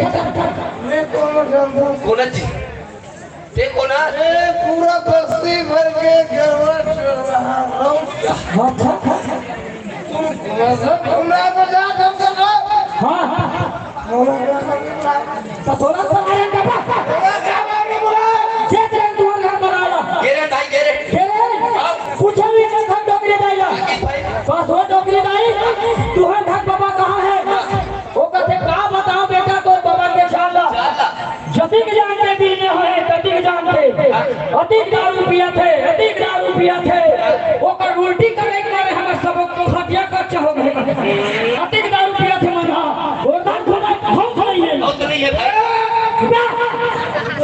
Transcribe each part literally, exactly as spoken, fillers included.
मैं कौन जानता हूँ? कोना जी? ते कोना? अरे, पूरा बस्ती भर के गरबा चल रहा है। अच्छा। तुम मतलब घुमा बजा दो तो। हाँ। तो तोला सा आया का बा? तोला का बा रे बुआ? जे तेरे दुआर घर बनाला। गेरे दाई, गेरे। गेरे? हाँ। पूछो भी नहीं था डोकरी दाई ला। किस भाई? बस वो डोकरी दाई, तुहर घर बाबा कहाँ है? वो कहते, "का बताओ बेटा, तोर बाबा के चाल ला।" चाल ला। जतिक जान के पीने होए, ततिक जान के। अतिक दारू पियत हे, अतिक दारू पियत हे। ओकर उल्टी करे के मारे हमर सब खटिया कच्चा हो गए। अतिक दारू पियत हे मन हा। वो दारू खा, हम खाइए। वो तो नहीं है भाई।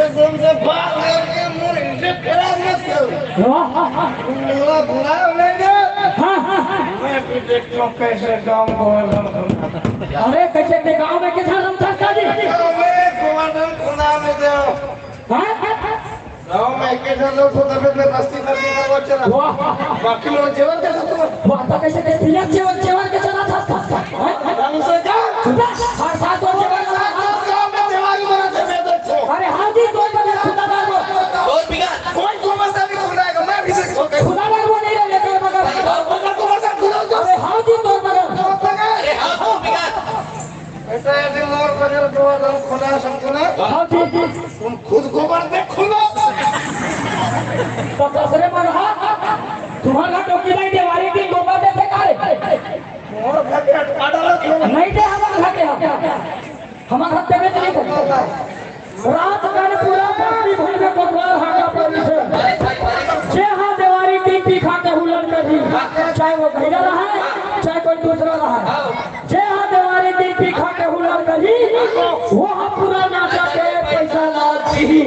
एकदम से बात करके मुंह इज्जत खराब मत करो। हाँ, हाँ, हाँ। बुरा, बुरा नहीं है। हाँ, हाँ, हाँ। मैं भी देखता हूँ कैसे गाँव को है। अरे, कैसे ते गाँव में किसान हम सस्ता जी? गाँव में गोवर्धन खुदा में दो। हाँ? गाँव में एक एक लोग को तबियत में बस्ती करने का वो चला। वाह। बाकी लोग जेवर कैसे तुम? वाह, तो कैसे ते बिना जेवर, जेवर के चला था, था, था। हाँ? हम से क्या? सुधा, हर साल तो जेवर चला था। गाँव में त्योहारी बना थे, मैं तो छो। अरे, हाँ जी, कोई बने खुदा ना हो। और बिगाड़। कोई को मसा भी खुदा है, मैं भी देखो। खुदा ना वो नहीं रहने का मगर। और बंदा को मसा खुदा हो। अरे, हाँ जी, तो मगर। अरे, हाँ, तो बिगाड़। ऐसा है कि मोर बजर को दम खुदा सब खुदा। हाँ जी। तुम खुद गोबर देखो ना। तो ससुरे मन हा, तुम्हारा टोकी नहीं देवारी की गोबर देखे का रे? मोर घर के अटकाटा रख लो। नहीं दे हमारे घर के हम। हमारे घर पे नहीं दे। रात का पूरा पानी भर में कोतवाल हाका पर से। जे हा देवारी की पीखा के हुलन करी, चाहे वो भैया रहा है, चाहे कोई दूसरा रहा है। जे हा देवारी दिन पीखा के हुलर करी, वो हा पूरा नाचा के पैसा ला दी।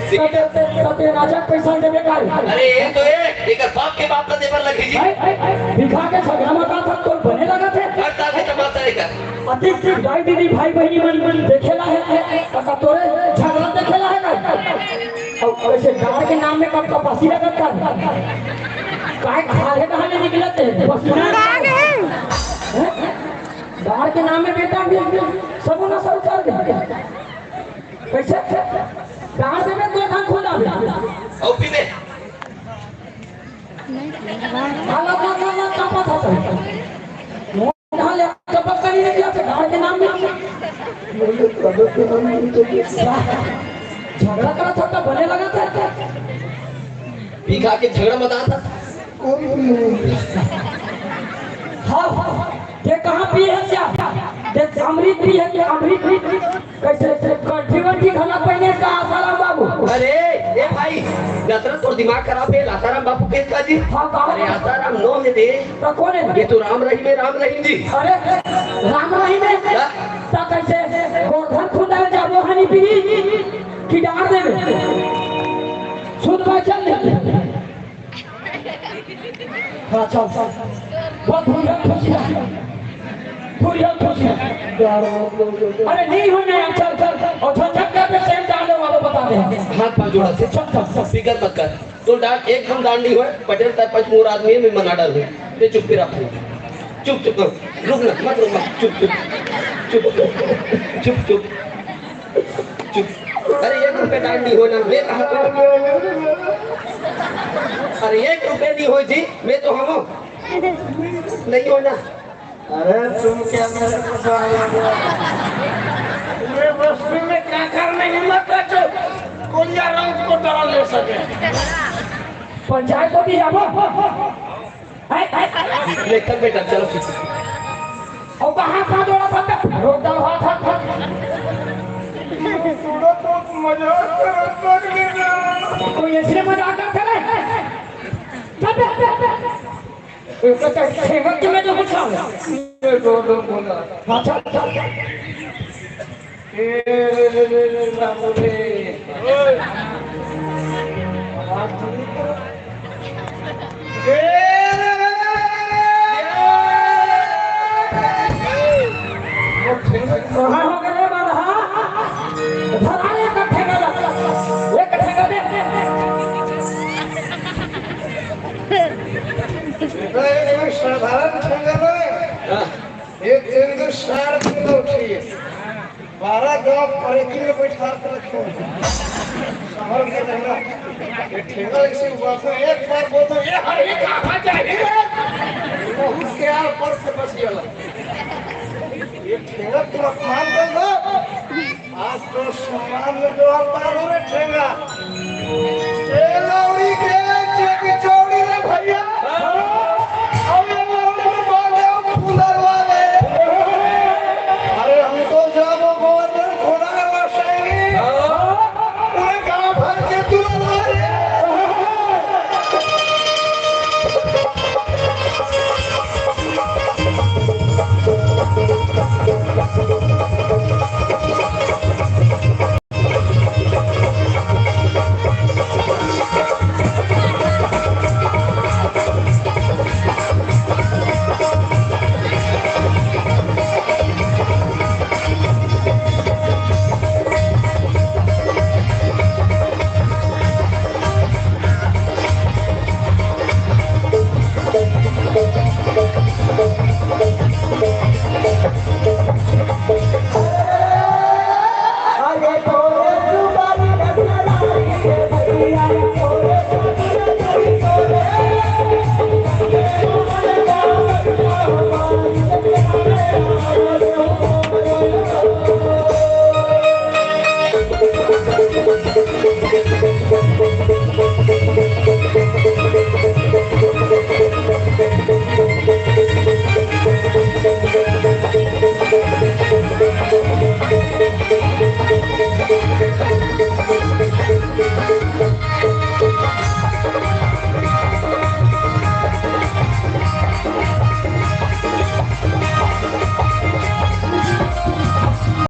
सत्य, सत्य राजा पैसा देवे का है। अरे, ये तो है, एकर बाप के बाप ला देवर लगी जी। है, है, है, पीखा के झगड़ा मत आता तो बने लगा थे। हर साल के तमाशा लेकर। अति गाय दीदी भाई बहनी मन, मन देखेला है, काका तोरे झगड़ा देखेला है ना? अब ऐसे गाड़ के नाम में कब कपासी लगत का? काय खाले कहाँ ले निकलत है? पसीना डाल है। हैं? गाड़ के नाम में बेटा भी सब ना सब कर दे। कैसे? गाड़ से में दो धान खोदा भी। और पीबे। ला, ला, ला, ला, ला, कापा था तो। यहाँ ले, कब करी नहीं किया, गाड़ के नाम में। झगड़ा करा था, तब बने लगा था। पी खा के झगड़ा मत आता। हाँ, ये कहाँ पिए है क्या? ये अमृत पिए है क्या? अमृत, कैसे, कैसे कंठी वंठी घला पहने का आसाराम बाबू? अरे, ए भाई, जतरा तोर दिमाग खराब है, आसाराम बाबू के का जी? हाँ, कहाँ? अरे, आसाराम नो है दे। तो कौन है? ये तो राम रहीम है, राम रहीम जी। अरे, राम रहीम है? हाँ? तो कैसे गोधन खुदा जाबो हनी पी कि डाल दे में? सुन भाई, चल ले। हाँ, चल, चल। बहुत भूरिया खुशी है। भूरिया खुशी है। अरे, नहीं होने यार, चल, चल। और झटक कर पे सेम डालो, वालों बता दे। हाथ पाँव जोड़ा से। चल, चल, चल। फिकर मत कर। तो डाल, एक हम डाल नहीं हुए, पटेल साहब पंच मोर आदमी है, मैं मना डाल दूँ। ये चुप फिर आप। चुप, चुप, रुक ना, मत रुक, मत। चुप, चुप। चुप, चुप। चुप। अरे, एक रुपये डाल नहीं हो ना, मैं कहा तो। अरे, एक रुपये नहीं हो जी, मैं तो हम नहीं हो ना। अरे, तुम क्या मेरे को डाल रहे हो? पूरे बस्ती में क्या करने हिम्मत रखो, कौन जा रहा उसको डाल ले सके? पंचायत को भी जाबो। लेकर बेटा, चलो पीछे। और कहाँ था जोड़ा था? रोक डाल, हाथ, हाथ, हाथ। थोड़ा बहुत मजाक कर रहा था कि नहीं? कोई ऐसे मजाक करते रहे? चल बे। ठेंगा कि मैं जो कुछ खाऊंगा। ये दो, दो बोला। अच्छा, अच्छा। ए रे रे रे रे, बाबू रे। ए रे रे रे रे। कहाँ हो गए रे बाबा? धरा ले एक ठेंगा ला। एक ठेंगा दे। बेटा, ये कोई साधारण ठेंगा नहीं है। ये तीन सौ साठ किलो उठी है। बारह गांव परेकी में बैठा के रखे हैं। संभल के रहना। ये ठेंगा ऐसे हुआ था, एक बार बोल दो, "ये हर एक कहाँ जाही रे?" बहुत के यार पर से बच गया। ये ठेंगा तुम अपमान कर दो। आज तो सम्मान में जो आप पार हो रहे ठेंगा। ए लौड़ी के चेक चौड़ी रे भैया।